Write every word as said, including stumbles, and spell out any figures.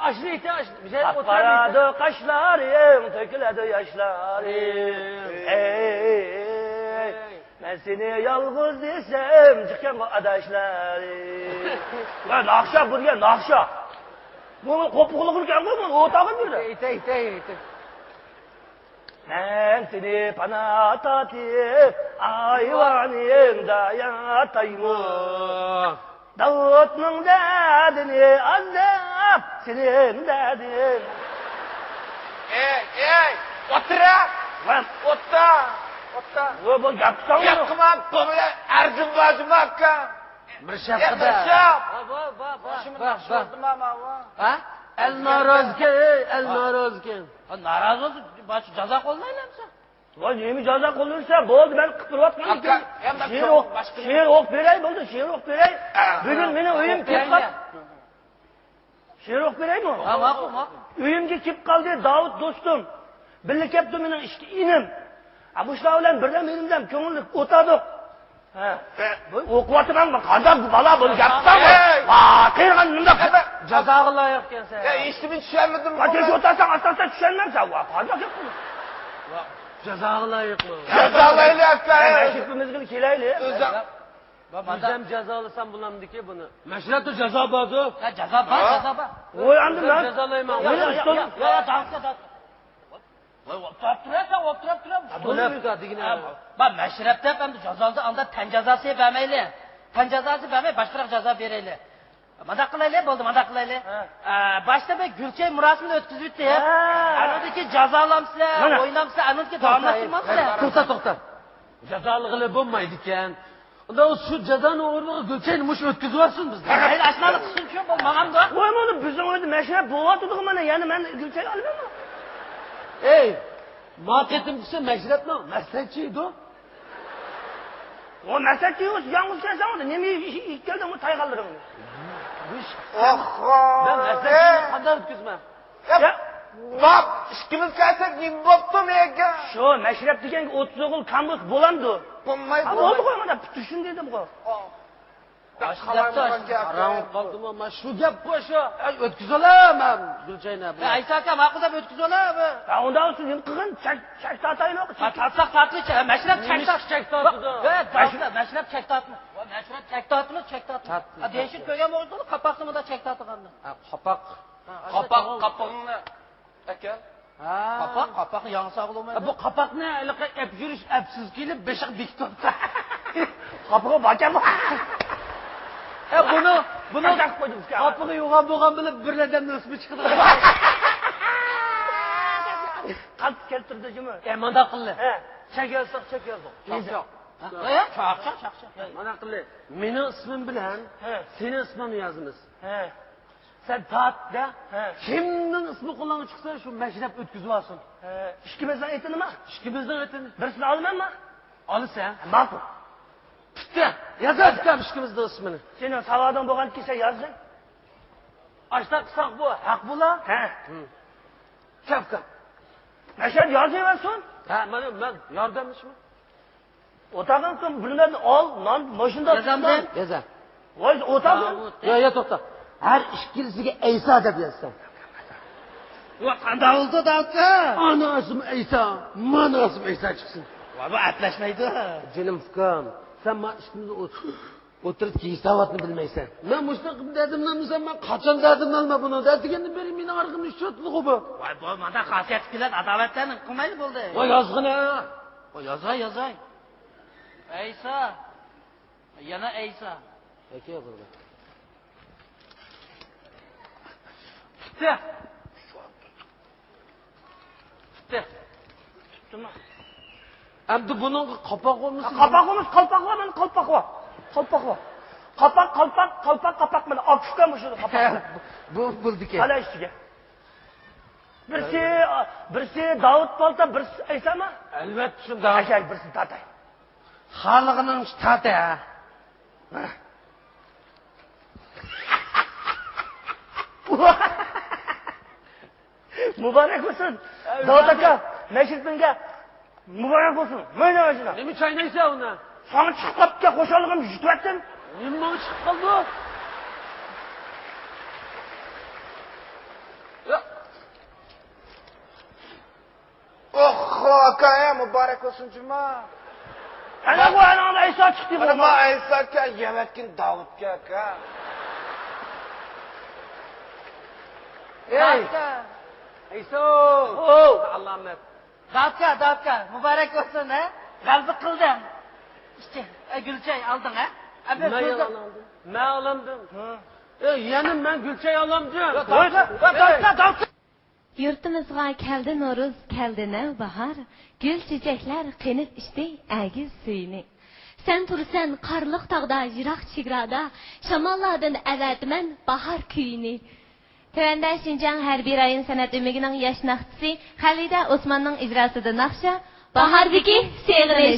ئاشۇنى ئېيتە، ئاشۇنى. بىر يەرگە ئولتۇرۇپ ئاقارىدۇ قاشلىرىڭ، تۆكۈلىدۇ ياشلىرىڭ. ئەي، مەن سېنى يالغۇز دېسەم، جىقكەنغۇ ئاداشلىرىڭ. ۋە ناخشا بۇ دېگەن ناخشا. بۇ قوپۇقلۇقلۇقەنغۇ، بۇ ئوتاغىن بىر. ئېيتە، ئېيتە، ئېيتە. مەن سېنى پانا تارتىپ، ئايۋانىمدا ياتايمۇ؟ داۋۇتنىڭ دەردىنى ئاز دەپ، سېنىڭ دەردىڭ. ئەي، ئەي، ئوتتۇرا! ۋە ئوتتا! ئوتتا! ۋە بۇ گەپ قىلساڭ ياقما، بۇ بىلەن ئەرزىم باجىما ئاكا! مىرشاپ قىدا. مىرشاپ! ۋا، ۋا، ۋا، ۋا. شۇمۇ ۋا، ناخشا ۋا. ئوتۇما، ۋا. ھە؟ ئەل نارازىكەن، ئەي، ئەل ۋا. نارازىكەن. ھە، نارازى بولسا، باشقا جازا قوللايلامسا؟ ۋاي، نېمە جازا قوللىنىسەن؟ بولدى، مەن قىلىپ بېرىۋاتقان ئاكا، ئىكەن. يا، مەن شېئىر ئوق-، باشقا شېئىر ئوقۇپ بېرەي، بولدى، شېئىر ئوقۇپ بېرەي. ئە. بۈگۈن مېنىڭ ئۆيۈم كېلىپ قاپتۇ. شېئىر ئوقۇپ بېرەيمۇ؟ ھە، ماقۇل، ماقۇل. ئۆيۈمگە كېلىپ قالدى داۋۇت دوستۇم. بىللە كەپتۇ مېنىڭ ئىككى ئىنىم. ھە، مۇشۇلار بىلەن بىردەم ئىنىمدەم كۆڭۈللۈك ئولتۇردۇق. ھە. بۇ ئوقۇۋاتىمەن، قانداق بالا بۇنى گەپ قىلساڭ. ھەي! ۋا، قېرىغان مۇنداق. ھەي! جازاغا لايىق ئىكەنسەن. يا، ھېچنېمىنى چۈشەنمىدىم. ۋا، تېز ئولتۇرساڭ، ئاستا-ئاستا چۈشەنمەمسەن. ۋا، قانداق گەپ قىلىسەن؟ ۋا، جازاغا لايىقمۇ؟ جازاغا لايىق. ھەي، مەشرەپىمىزگە كېلەيلى. ئۆزۈم. بىزدەم جازالىسام بولامدىكى بۇنى؟ مەشرەپتە جازا باردۇ. ھە، جازا بار، ھە؟ جازا بار. ۋوي، ئەمدى مەن جازالايمەن. يا، يا، يا، يا، يا، داڭسا، داڭسا. ۋاي، ئولتۇرۇپ تۇرۇۋەرسەن، ئولتۇرۇپ تۇرۇپ. ھە، بۇ نېمە دېگىنى؟ ھە، بۇ مەشرەپ دەپ ئەمدى جازالىدى، ئاندا تەن جازاسى بەرمەيلى. تەن جازاسى بەرمەي، باشقىراق جازا بېرەيلى. مانداق قىلايلى، بولدى، مانداق قىلايلى. ھە. ئە، باشتا بىر گۈلچېھرە مۇراسىمىنى ئۆتكۈزۈۋېتىپ، ھە. ئانىڭدىن كېيىن جازالامسىلەر، مانا. ئوينامسىلەر، ئانىڭدىن كېيىن داۋاملاشتۇرمامسىلەر. توختا، توختا. جازالىغىلى بولمايدىكەن. ئۇندا ئۇ شۇ جازانىڭ ئورنىغا گۈلچېھرىنى مۇشۇ ئۆتكۈزۈۋالسۇن بىزگە. مەيلى، ئاشۇنداق قىلسۇنچۇ، بۇ ماڭامدۇ. ۋاي، مانا بىزنىڭ ئۆيدە مەشرەپ بولۇۋاتىدىغۇ مانا، يەنە مەن گۈلچېھرە ئالىمەنمۇ؟ ئەي، ما قېتىمقىسى مەشرەپنىڭ مەسلىھەتچى ئىدۇ. ئۇ مەسلىھەتچى يوق، يالغۇز كەلسەڭ، نېمە ئىش، ئىش كەلدىڭمۇ تايغانلىرىڭنى؟ ئوخو. مەن مەسلىھەتچىنى قانداق ئۆتكۈزىمەن؟ يا، يا. باب، ئىككىمىز كەلسەك نېمە بوپتۇ مېگە؟ شۇ مەشرەپ دېگەنگە ئوتتۇز ئوغۇل كامبوز بولامدۇ؟ بولمايدۇ. ھە، بولدى غوي، مانا پۈتۈشۈن دېدىم غو. ئوخ. قاراڭغۇ قالدىمۇ، ما شۇ گەپ غو شۇ. ئەي، ئۆتكۈزۈۋالە، مەن گۈلچېھرىنى. ئەي، ئەيسا ئاكا، ماقۇل دەپ ئۆتكۈزۈۋالە. ھە، ئۇنداق بولسا نېمە قىلغىن؟ چەك، چەك تارتايلى. ھە، تارتساق تارتىلى، مەشرەپ چەك تارت. چەك تارتىدۇ؟ ھە، مەشرەپ چەك تارتما. ۋا، مەشرەپ چەك تارتىدۇ، چەك تارتىدۇ. ھە، دېشىپ كۆرگەن بولدىڭىز، قاپاقنى مۇنداق چەك تارتقاننى. ھە، قاپاق. ھە، قاپاق، قاپىقىڭنى ئەكەل. ھە. قاپاق، قاپاقنى ياڭسا بولمايدۇ. بۇ قاپاقنى ھېلىقى ئەپ يۈرۈش ئەپسىز كېلىپ بېشىغا بېكىتىپتۇ. قاپىقى باركەنمۇ؟ ھە، بۇنى، بۇنى قاپىقى يوغان بولغان بىلەن بىر ئادەمنىڭ ئىسمى چىقىدۇ. قالتىس كەلتۈردى جۇمۇ. ئە، مانداق قىلدى. ھە. چەك يازساق، چەك يازدۇق. چاق، چاق. ھە؟ چاق، چاق، چاق، چاق. مانداق قىلدى. مېنىڭ ئىسمىم بىلەن ھە. سېنىڭ ئىسمىڭنى يازىمىز. ھە. سەن تارت دە. ھە. كىمنىڭ ئىسمى قولۇڭغا چىقسا، شۇ مەشرەپ ئۆتكۈزۈۋالسۇن. ھە، ئىككىمىزنىڭ ئېتىنىما؟ ئىككىمىزنىڭ ئېتىنى. بىرسىنى ئالىمەنما؟ ئالىسەن. ماقۇل. پۈتتى. يازايلى ئىككىمىزنىڭ ئىسمىنى. سېنىڭ ساۋادىڭ بولغاندىكىن سەن يازغىن. ئاشۇنداق قىلساق بۇ ھەق بولا. ھە. كەپ، كەپ. مەشرەپ يازىۋەرسۇن. ھە، مانا مەن ياردەملىشىمەن. ئوتاقىڭ بىلمەدىم، ئال، نان، ماشىنىدا يازامدۇ؟ يازا. ۋاي، ئوتاقىڭ. يا، يا، توختا. ھەر ئىككىلىسىگە ئەيسا دەپ يازسام. ۋا، قانداق بولدى داۋۇت؟ ئانا ئىسمى ئەيسا، مانا ئىسمى ئەيسا چىقسۇن. ۋا، بۇ ئەپلەشمەيدۇ. جېنىم ئۇكام، سەن ما ئىككىمىزنى ئوتتۇرىدىكى ھېساباتنى بىلمەيسەن. مەن مۇشۇنداق دەردىمنى ئالمىسام، مەن قاچان دەردىمنى ئالىمەن بۇنىڭ؟ دەتىگەندىن بېرى مېنىڭ ئارقامنى ئۇچراتىدىغۇ بۇ. ۋاي، بۇ مانداق خاسىيەتلىك كېلەت ئاداۋەتلەرنى قىلمايلى بولدى. ۋاي، يازغىنە. ۋاي، يازاي، يازاي. ئەيسا. يەنە ئەيسا. ئەكە بۇردا. پۈتتى. پۈتتى. پۈتتىمۇ؟ ئەمدى بۇنىڭغا قاپاق بولمىسۇن. قاپاق بولمىسۇن، قالپاق بار، مانا قالپاق بار. قالپاق بار. قاپاق، قالپاق، قالپاق، قاپاق، مانا ئاكۇشكا مۇشۇ قاپاق. بۇ، بۇ بولدىكەن. قاراڭ ئىچىگە. بىرسى، بىرسى داۋۇت پالتا، بىرسى ئەيسامۇ؟ ئەلۋەتتە شۇنداق. ئەشەي، بىرسىنى تارتاي. خالىغىنىڭچە تارت ھە. مۇبارەك بولسۇن. ئەي، داۋۇت ئاكا، مەشرىپىڭگە مۇبارەك بولسۇن. مانا ماشىنا. نېمە چاينايسەن ئۇنى؟ ساڭا چىقىپ قاپتىكەن، خۇشاللىقىمنى يۇتۇۋەتتىم. نېمە ماڭا چىقىپ قالدى؟ ئاكا، مۇبارەك بولسۇن جۇما. ئەنە بۇ ئەنە ئەيسا چىقتى. ئەنە بۇ ئەيسا ئاكا، يەۋەتكىن داۋۇت ئاكا. ئەي. ئەيسا. ئەيسا. ئو. ئالامەت. داۋۇت ئاكا، داۋۇت ئاكا، مۇبارەك بولسۇن، ھە؟ غەلىبە قىلدىڭ. ئىچە، ئە، گۈلچاي ئالدىڭ، ھە؟ ئەبە، مەن يالان ئالدىم. مەن ئالامدىم. ھە. ئە، يەنە مەن گۈلچاي ئالامدىم. يا، داۋۇت ئاكا، داۋۇت ئاكا، داۋۇت ئاكا. يۇرتىمىزغا كەلدى نورۇز، كەلدى نەۋباھار، گۈل چېچەكلەر قېنىپ ئىچتى ئەگىز سۈيىنى. سەن تۇرىسەن قارلىق تاغدا، يىراق چېگرادا، شاماللاردىن ئەۋەتىمەن باھار كۈيىنى. تۆۋەندە شىنجاڭ ھەربىي رايون سەنئەت ئۆمىكىنىڭ ياش ناخشىچىسى خەلىدە ئوسماننىڭ ئىجراسىدا ناخشا، باھاردىكى سېغىنىش.